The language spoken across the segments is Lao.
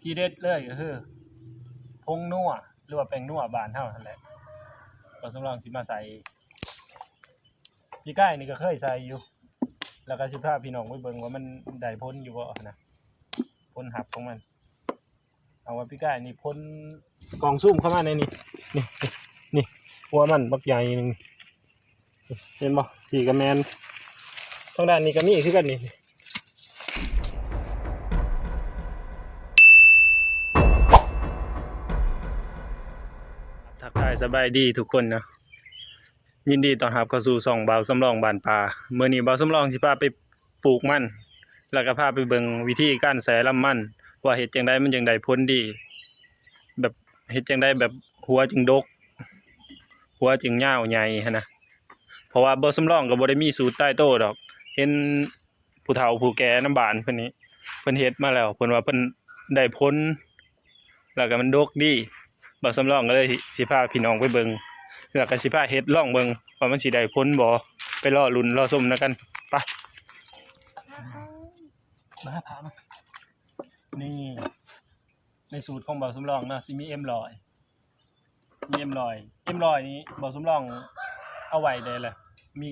ທີ່ເດັດເລີຍກໍຄືຜົງນົວ ຫຼືວ່າແປ້ງນົວບ້ານເຮົາຫັ້ນແຫຼະ ບ່າວສຳລອງຊິມາໃສ່. ປີກາຍນີ້ກໍເຄີຍໃສ່ຢູ່ ແລ້ວກໍຊິພາພີ່ນ້ອງໄປເບິ່ງວ່າມັນໄດ້ຜົນຢູ່ບໍ່ນະ ຜົນຮັບຂອງມັນ. ເອົາວ່າປີກາຍນີ້ຜົນ ກ້ອງຊູມເຂົ້າມາໃນນີ້ ນີ້ ນີ້ ຫົວມັນບັກໃຫຍ່ໜຶ່ງ ເຫັນບໍ່? ນີ້ກໍແມ່ນ ທາງດ້ານນີ້ກໍມີຄືກັນນີ້. ທັກທາຍສະບາຍດີທຸກຄົນເນາະ ຍິນດີຕ້ອນຮັບເຂົ້າສູ່ຊ່ອງບ່າວສຳລອງບ້ານປ່າ. ມື້ນີ້ບ່າວສຳລອງຊິພາໄປ ປູກມັນ ແລ້ວກໍພາໄປເບິ່ງວິທີການແຊ່ລຳມັນ ວ່າເຮັດຈັ່ງໃດມັນຈຶ່ງໄດ້ຜົນດີ ແບບເຮັດຈັ່ງໃດແບບຫົວຈຶ່ງດົກ ຫົວຈຶ່ງຍາວໃຫຍ່ຫັ້ນນະ. ເພາະວ່າບ່າວສຳລອງກໍບໍ່ໄດ້ມີສູດຕາຍໂຕດອກ ເຫັນຜູ້ເຖົ້າຜູ້ແກ່ນຳບ້ານເພິ່ນນີ້ ເພິ່ນເຮັດມາແລ້ວ ເພິ່ນວ່າເພິ່ນໄດ້ຜົນ ແລ້ວກໍມັນດົກດີ. ບ່າວສຳລອງກໍເລີຍຊິພາພີ່ນ້ອງໄປເບິ່ງ ແລ້ວກໍຊິພາເຮັດລອງເບິ່ງວ່າມັນຊິໄດ້ຜົນບໍ່ ໄປລໍລຸ້ນລໍຊົມນຳກັນ ໄປ. ມາຫາພາມາ ນີ້ ໃນສູດຂອງບ່າວສຳລອງເນາະ ຊິມີເອັມຮ້ອຍ ມີເອັມຮ້ອຍ ເອັມຮ້ອຍນີ້ບ່າວສຳລອງເອົາໄວ້ໄດ້ແຫຼະ ມີ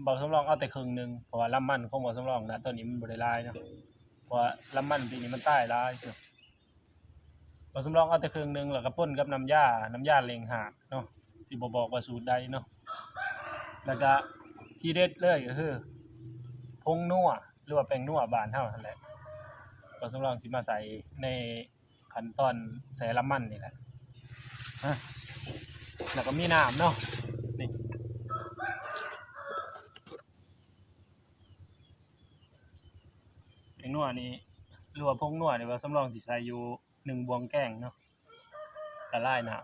ບ່າວສຳລອງເອົາແຕ່ເຄິ່ງໜຶ່ງ ເພາະວ່າລຳມັນຂອງບ່າວສຳລອງນະ ຕອນນີ້ມັນບໍ່ໄດ້ຫຼາຍເນາະ ເພາະວ່າລຳມັນປີນີ້ມັນຕາຍຫຼາຍ. ບ່າວສຳລອງເອົາແຕ່ເຄິ່ງໜຶ່ງ ແລ້ວກໍປົນກັບນ້ຳຢາ ນ້ຳຢາເລັ່ງຮາກເນາະ ຊິບໍ່ບອກວ່າສູດໃດເນາະ. ແລ້ວກໍທີ່ເດັດເລີຍກໍຄືຜົງນົວ ຫຼືວ່າແປ້ງນົວບ້ານເຮົາຫັ້ນແຫຼະ ບ່າວສຳລອງຊິມາໃສ່ໃນຂັ້ນຕອນແຊ່ລຳມັນນີ້ແຫຼະ. ແລ້ວກໍມີນ້ຳເນາະ ນີ້ ແປ້ງນົວນີ້ ຫຼືວ່າຜົງນົວນີ້ ບ່າວສຳລອງຊິໃສ່ຢູ່ໜຶ່ງບ່ວງແກງເນາະ ລະລາຍນ້ຳ.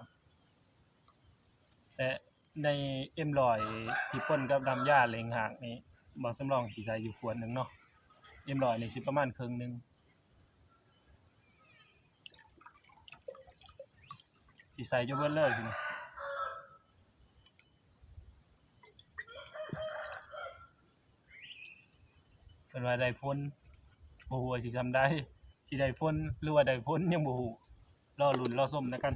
ແຕ່ໃນເອັມຮ້ອຍທີ່ປົນກັບນ້ຳຢາເລັ່ງຮາກນີ້ ບ່າວສຳລອງຊິໃສ່ຢູ່ຂວດໜຶ່ງເນາະ ເອັມຮ້ອຍນີ້ຊິປະມານເຄິ່ງໜຶ່ງ ຊິໃສ່ຈົນເບິດເລີຍ. ເພິ່ນວ່າໄດ້ຜົນ ບໍ່ຮູ້ວ່າຊິຊ່ຳໃດ ຊິໄດ້ຜົນ ຫຼືວ່າໄດ້ຜົນຍັງບໍ່ຮູ້ ລໍລຸ້ນລໍຊົມນຳກັນ.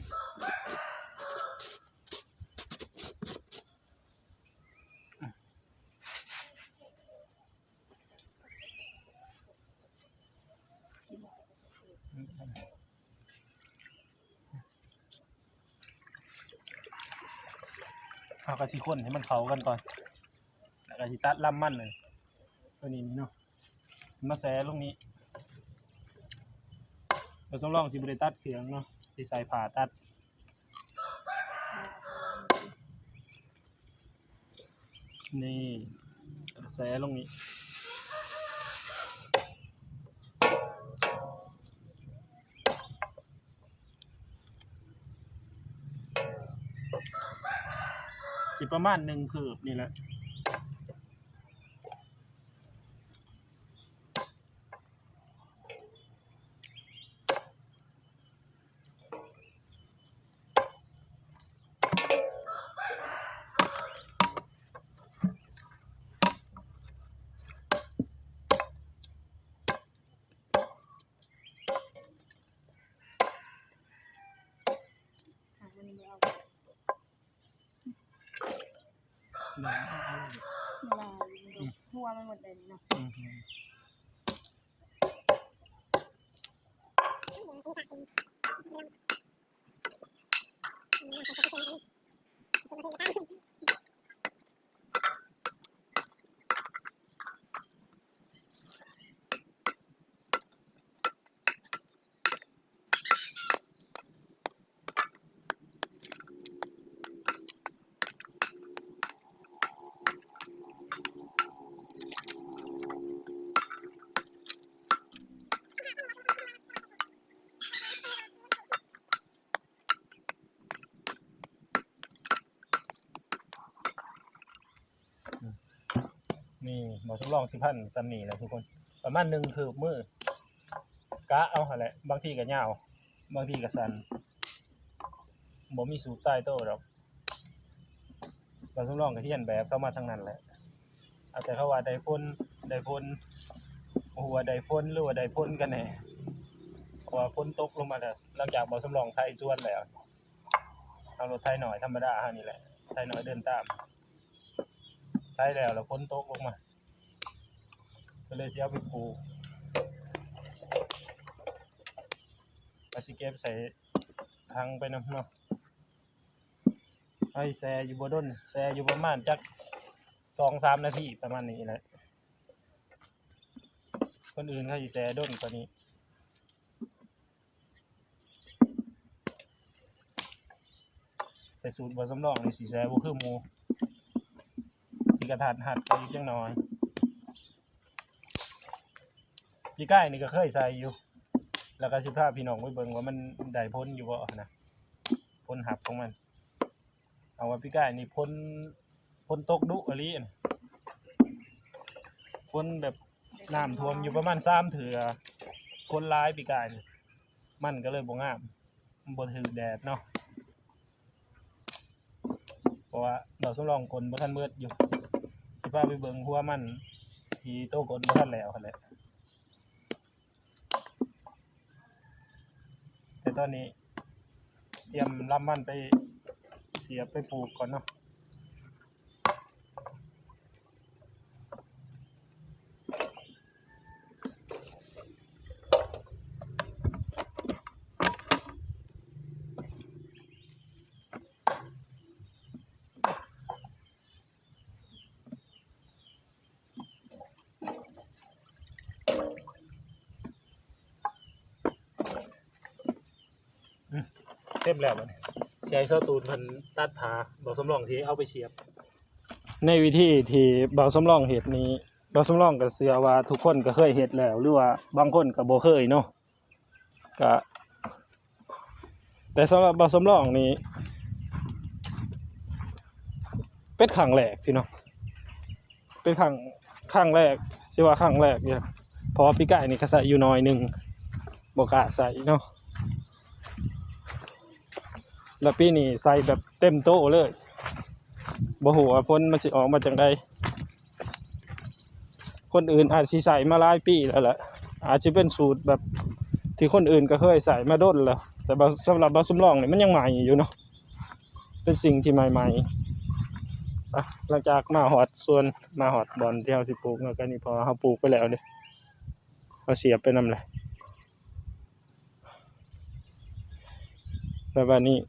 ເຮົາກໍຊິຄົນໃຫ້ມັນເຂົ້າກັນກ່ອນ ແລ້ວກໍຊິຕັດລຳມັນເລີຍ ຕົວນີ້ເນາະ ມາແຊ່ລົງນີ້. ບ່າວສຳລອງຊິບໍ່ໄດ້ຕັດເຄື່ອງເນາະ ຊິໃຊ້ຜ້າຕັດ ນີ້ ແຊ່ລົງນີ້ ຊິປະມານໜຶ່ງຄືບນີ້ແຫຼະ. ເວລາ ອືມ ຫົວມັນໝົດເລີຍເນາະ ອືມ. ນີ້ ບ່າວສຳລອງຊິພັນສ່ຳນີ້ແຫຼະທຸກຄົນ ປະມານໜຶ່ງຄືບມື ກະເອົາຫັ້ນແຫຼະ ບາງທີກະຍາວ ບາງທີກະສັ້ນ ບໍ່ມີສູດຕາຍໂຕດອກ. ບ່າວສຳລອງກະຮຽນແບບເຂົາມາທັງນັ້ນແຫຼະ ເອົາແຕ່ເຂົາວ່າໄດ້ຜົນ ໄດ້ຜົນ ບໍ່ຮູ້ວ່າໄດ້ຝົນ ຫຼືວ່າໄດ້ຜົນກັນແນ່. ເພາະວ່າຝົນຕົກລົງມາແລ້ວ ຫຼັງຈາກບ່າວສຳລອງໄຖສວນແລ້ວ ເອົາລົດໄຖນ້ອຍທຳມະດາເຮົານີ້ແຫຼະ ໄຖນ້ອຍເດີນຕາມ ໄຖແລ້ວ ແລ້ວຝົນຕົກລົງມາ ກໍເລີຍຊິເອົາໄປປູກ ກໍຊິເກັບໃສ່ຖັງໄປນຳເນາະ. ເຮົາຊິແຊ່ຢູ່ບໍ່ດົນ ແຊ່ຢູ່ປະມານຈັກສອງສາມນາທີປະມານນີ້ແຫຼະ ຄົນອື່ນເຂົາຊິແຊ່ດົນກວ່ານີ້ ແຕ່ສູດບ່າວສຳລອງນີ້ຊິແຊ່ບໍ່ຄືໝູ່ ຊິກະທັດຮັດໄປອີກຈັກໜ້ອຍ. ປີກາຍນີ້ກໍເຄີຍໃສ່ຢູ່ ແລ້ວກໍຊິພາພີ່ນ້ອງໄປເບິ່ງວ່າມັນໄດ້ຜົນຢູ່ບໍ່ຫັ້ນນະ ຜົນຮັບຂອງມັນ ເອົາວ່າປີກາຍນີ້ຝົນ ຝົນຕົກດຸອີ່ຫຼີ ຝົນແບບນ້ຳຖ້ວມຢູ່ປະມານສາມເທື່ອ ຝົນຫຼາຍປີກາຍນີ້ ມັນກໍເລີຍບໍ່ງາມ ມັນບໍ່ຖືກແດດເນາະ. ເພາະວ່າບ່າວສຳລອງກົ້ນບໍ່ທັນເໝິດຢູ່ ຊິພາໄປເບິ່ງຫົວມັນທີ່ໂຕກົ້ນບໍ່ທັນແລ້ວຫັ້ນແຫຼະ ແຕ່ຕອນນີ້ຕຽມລຳມັນໄປສຽບໄປປູກກ່ອນເນາະ. ອືມ ເຕັມແລ້ວບັດນີ້ ຊິໃຫ້ຊາວຕູນເພິ່ນຕັດຜ້າ ບ່າວສຳລອງຊິເອົາໄປສຽບ. ໃນວິທີທີ່ບ່າວສຳລອງເຮັດນີ້ ບ່າວສຳລອງກໍເຊື່ອວ່າທຸກຄົນກໍເຄີຍເຮັດແລ້ວ ຫຼືວ່າບາງຄົນກໍບໍ່ເຄີຍເນາະ ກະ ແຕ່ສຳລັບບ່າວສຳລອງນີ້ເປັນຄັ້ງແລກພີ່ນ້ອງ ເປັນຄັ້ງ ຄັ້ງແລກ ຊິວ່າຄັ້ງແລກຢູ່ ເພາະວ່າປີກາຍນີ້ກໍໃສ່ຢູ່ໜ້ອຍໜຶ່ງ ບໍ່ກ້າໃສ່ເນາະ ແລ້ວປີນີ້ໃສ່ແບບເຕັມໂຕເລີຍ ບໍ່ຮູ້ວ່າຜົນມັນຊິອອກມາຈັ່ງໃດ. ຄົນອື່ນອາດຊິໃຊ້ມາຫຼາຍປີແລ້ວແຫຼະ ອາດຊິເປັນສູດແບບທີ່ຄົນອື່ນກໍເຄີຍໃຊ້ມາດົນແລ້ວ ແຕ່ວ່າສຳລັບບ່າວສຳລອງນີ້ມັນຍັງໃໝ່ຢູ່ເນາະ ເປັນສິ່ງທີ່ໃໝ່ໆ. ອ່ະ ຫຼັງຈາກມາຮອດສວນ ມາຮອດບ່ອນທີ່ເຮົາຊິປູກເນາະ ກໍນີ້ ເພາະວ່າເຮົາປູກໄປແລ້ວເດ້ ເຮົາສຽບໄປນຳແຫຼະ. ແລ້ວບາດນີ້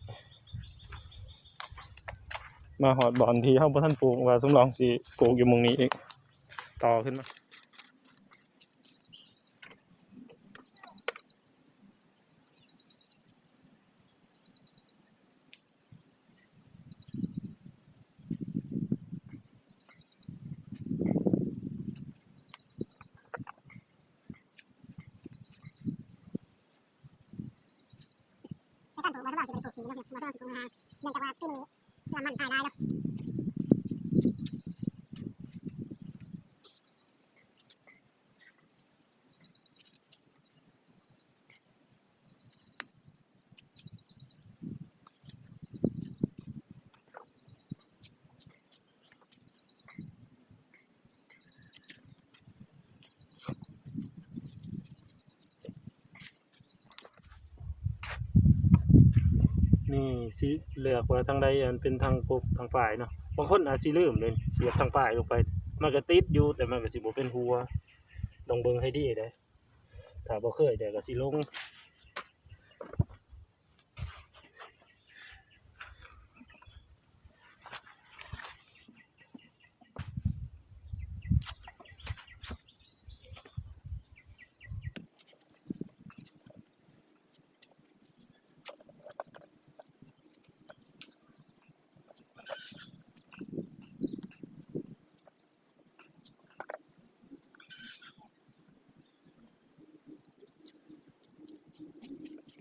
ມາຮອດບ່ອນທີ່ເຮົາບໍ່ທັນປູກ ບ່າວສຳລອງຊິປູກຢູ່ໝ່ອງນີ້ອີກ ຕໍ່ຂຶ້ນມາ. ໃນການປູກ ບ່າວສຳລອງຊິບໍ່ໄດ້ປູກຖີ່ເນາະ ບ່າວສຳລອງຊິປູກຫຍ້າ ເນື່ອງຈາກວ່າປີນີ້ນ້ຳມັນຂາຍຫຼາຍເນາະ. ນີ້ຊິເລືອກວ່າທາງໃດອັນເປັນທາງປົກທາງປາຍເນາະ ບາງຄົນອາດຊິລືມເດ້ ສຽບທາງປາຍລົງໄປ ມັນກໍຕິດຢູ່ ແຕ່ມັນກໍຊິບໍ່ເປັນຫົວ ຕ້ອງເບິ່ງໃຫ້ດີເດ້ ຖ້າບໍ່ເຄີຍແຕ່ກໍຊິຫຼົງ.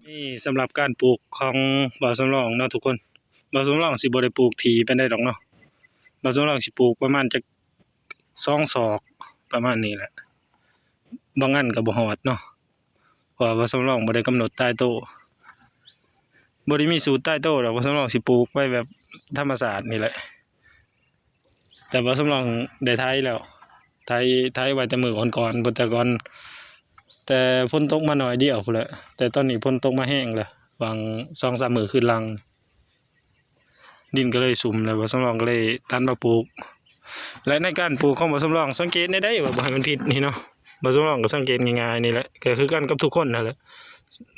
ນີ້ສຳລັບການປູກຂອງບ່າວສຳລອງເນາະທຸກຄົນ. ບ່າວສຳລອງຊິບໍ່ໄດ້ປູກຖີ່ປານໃດດອກເນາະ. ບ່າວສຳລອງຊິປູກປະມານຈັກສອງສອກ ປະມານນີ້ແຫຼະ. ບາງອັນກໍບໍ່ຮອດເນາະ. ເພາະວ່າບ່າວສຳລອງບໍ່ໄດ້ກຳນົດຕາຍໂຕ. ບໍ່ໄດ້ມີສູດຕາຍໂຕດອກ. ບ່າວສຳລອງຊິປູກໄວ້ແບບທຳມະຊາດນີ້ແຫຼະ. ແຕ່ບ່າວສຳລອງໄດ້ໄຖແລ້ວ. ໄຖ ໄຖໄວ້ແຕ່ມື້ກ່ອນໆ ພຸ້ນ ແຕ່ກ່ອນ. ແຕ່ຝົນຕົກມາໜ້ອຍດຽວພຸ້ນແຫຼະ ແຕ່ຕອນນີ້ຝົນຕົກມາແຮງແລ້ວ ຫວ່າງສອງສາມມື້ຄືນຫຼັງ ດິນກໍເລີຍຊຸ່ມແລ້ວ ບ່າວສຳລອງກໍເລີຍຕັດມາປູກ ແລະ ໃນການປູກຂອງບ່າວສຳລອງ ສັງເກດແນວໃດວ່າບໍ່ໃຫ້ມັນຜິດນີ້ເນາະ ບ່າວສຳລອງກໍສັງເກດງ່າຍໆນີ້ແຫຼະ ກໍຄືກັນກັບທຸກຄົນຫັ້ນແຫຼະ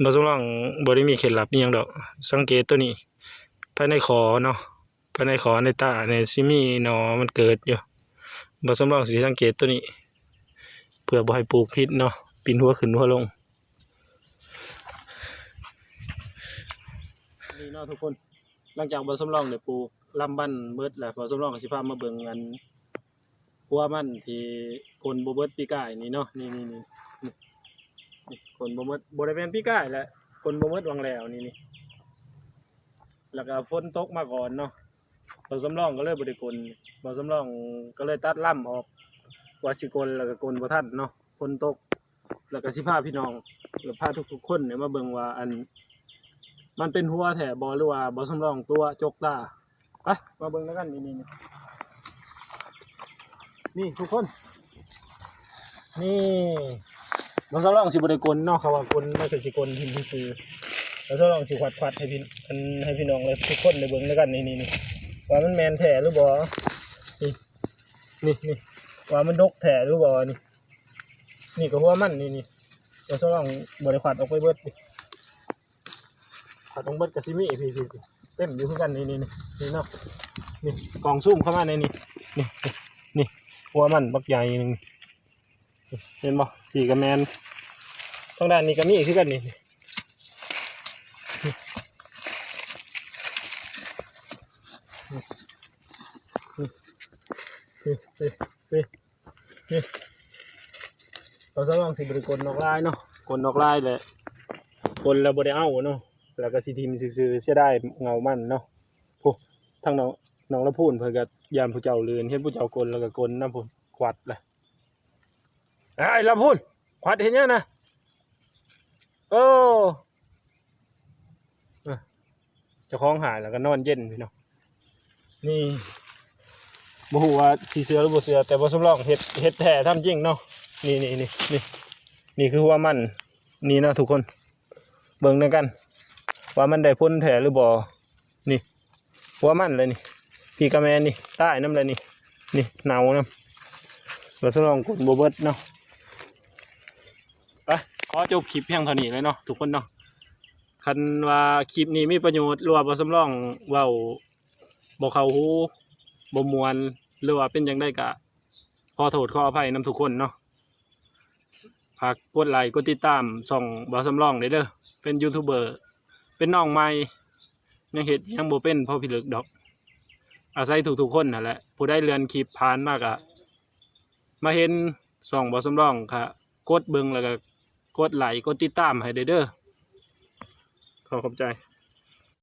ບ່າວສຳລອງບໍ່ໄດ້ມີເຄັດລັບອີ່ຫຍັງດອກ ສັງເກດໂຕນີ້ ພາຍໃນຂໍ້ເນາະ ພາຍໃນຂໍ້ໃນຕານີ້ຊິມີໜໍ່ມັນເກີດຢູ່ ບ່າວສຳລອງຊິສັງເກດໂຕນີ້ ເພື່ອບໍ່ໃຫ້ປູກຜິດເນາະ ປິ່ນຫົວຂຶ້ນຫົວລົງ. ນີ້ເນາະທຸກຄົນ ຫຼັງຈາກບ່າວສຳລອງໄດ້ປູກລຳມັນເບິດແລ້ວ ບ່າວສຳລອງກໍຊິພາມາເບິ່ງອັນຫົວມັນທີ່ກົນບໍ່ເບິດປີກາຍນີ້ເນາະ ນີ້ໆໆ ນີ້ ນີ້ ກົນບໍ່ເບິດ ບໍ່ໄດ້ແມ່ນປີກາຍແຫຼະ ກົນບໍ່ເບິດຫວ່າງແລ້ວນີ້ ນີ້ ແລ້ວກໍຝົນຕົກມາກ່ອນເນາະ ບ່າວສຳລອງກໍເລີຍບໍ່ໄດ້ກົນ ບ່າວສຳລອງກໍເລີຍຕັດລຳອອກ ວ່າຊິກົນແລ້ວກໍກົນບໍ່ທັນເນາະ ຝົນຕົກ ແລ້ວກໍຊິພາພີ່ນ້ອງ ແລ້ວພາທຸກໆຄົນນີ້ມາເບິ່ງວ່າ ອັນ ມັນເປັນຫົວແທ້ບໍ່ ຫຼືວ່າບ່າວສຳລອງຕົວະຈົກຕາ ໄປ ມາເບິ່ງນຳກັນ ນີ້ ນີ້ ນີ້ ນີ້ທຸກຄົນ ນີ້ ບ່າວສຳລອງຊິບໍ່ໄດ້ກົນເນາະ ເຂົາວ່າກົນມັນກໍຊິກົນຖິ້ມຊື່ໆ ບ່າວສຳລອງຊິຄວັດໆໃຫ້ພີ່ ອັນ ໃຫ້ພີ່ນ້ອງ ແລະ ທຸກຄົນໄດ້ເບິ່ງນຳກັນ ນີ້ ນີ້ ນີ້ ວ່າມັນແມ່ນແທ້ຫຼືບໍ່ ນີ້ ນີ້ ນີ້ ວ່າມັນດົກແທ້ຫຼືບໍ່ ນີ້ ນີ້ກໍຫົວມັນ ນີ້ ນີ້ ບ່າວສຳລອງບໍ່ໄດ້ຄວັດອອກໄປເບິດ ຄວັດອອກເບິດກໍຊິມີ ພີ່ໆ ເຕັມຢູ່ຄືກັນ ນີ້ ນີ້ ນີ້ ນີ້ເນາະ ນີ້ ກ້ອງຊູມເຂົ້າມາໃນນີ້ ນີ້ ນີ້ ຫົວມັນບັກໃຫຍ່ໜຶ່ງ ເຫັນບໍ່ ນີ້ກໍແມ່ນ ທາງດ້ານນີ້ກໍມີຄືກັນນີ້ ນີ້ ນີ້ ບ່າວສຳລອງຊິບໍ່ໄດ້ກົນນອກລາຍເນາະ ກົນນອກລາຍແຫຼະ ກົນແລ້ວບໍ່ໄດ້ເອົາເນາະ ແລ້ວກໍຊິຖິ້ມຊື່ໆ ເສຍດາຍເຫງົາມັນເນາະ ໂອ້ ທາງນ້ອງ ນ້ອງລຳພູນເພິ່ນກໍຢ້ານຜູ້ເຈົ້າລື່ນ ເຫັນຜູ້ເຈົ້າກົນແລ້ວກໍກົນນຳພຸ້ນ ຄວັດລະ ອ້າຍ ລຳພູນ ຄວັດເຮັດຫຍັງນະ ໂອ້ ເຈົ້າຂອງຫາຍແລ້ວກໍນອນເຢັນພີ່ນ້ອງ ນີ້ ບໍ່ຮູ້ວ່າຊິເຊື່ອຫຼືບໍ່ເຊື່ອ ແຕ່ບ່າວສຳລອງເຮັດ ເຮັດແທ້ທຳຈິງເນາະ ນີ້ ນີ້ ນີ້ ນີ້ ນີ້ຄືຫົວມັນ ນີ້ເນາະທຸກຄົນ ເບິ່ງນຳກັນວ່າມັນໄດ້ຜົນແທ້ຫຼືບໍ່ ນີ້ ຫົວມັນເລີຍນີ້ ປີກາແມນນີ້ ຕາຍນຳແລ້ວນີ້ ນີ້ ເນົ່ານຳ ບ່າວສຳລອງກົນບໍ່ເບິດເນາະ ໄປ ຂໍຈົບຄລິບພຽງເທົ່ານີ້ເລີຍເນາະທຸກຄົນເນາະ ຄັນວ່າຄລິບນີ້ມີປະໂຫຍດ ຫຼືວ່າບ່າວສຳລອງເວົ້າບໍ່ເຂົ້າຫູ ບໍ່ມ່ວນ ຫຼືວ່າເປັນຈັ່ງໃດກະ ຂໍໂທດຂໍອະໄພນຳທຸກຄົນເນາະ ຝາກກົດໄລກົດຕິດຕາມຊ່ອງບ່າວສຳລອງແດ່ເດີ ເປັນຢູທູບເບີ ເປັນນ້ອງໃໝ່ ຍັງເຮັດຫຍັງບໍ່ເປັນພໍພິລຶກດອກ ອາໄສທຸກໆຄົນຫັ້ນແຫຼະ ຜູ້ໃດເລື່ອນຄລິບຜ່ານມາກະ ມາເຫັນຊ່ອງບ່າວສຳລອງກະກົດເບິ່ງ ແລ້ວກະກົດໄລກົດຕິດຕາມໃຫ້ແດ່ເດີ ຂໍຂອບໃຈ.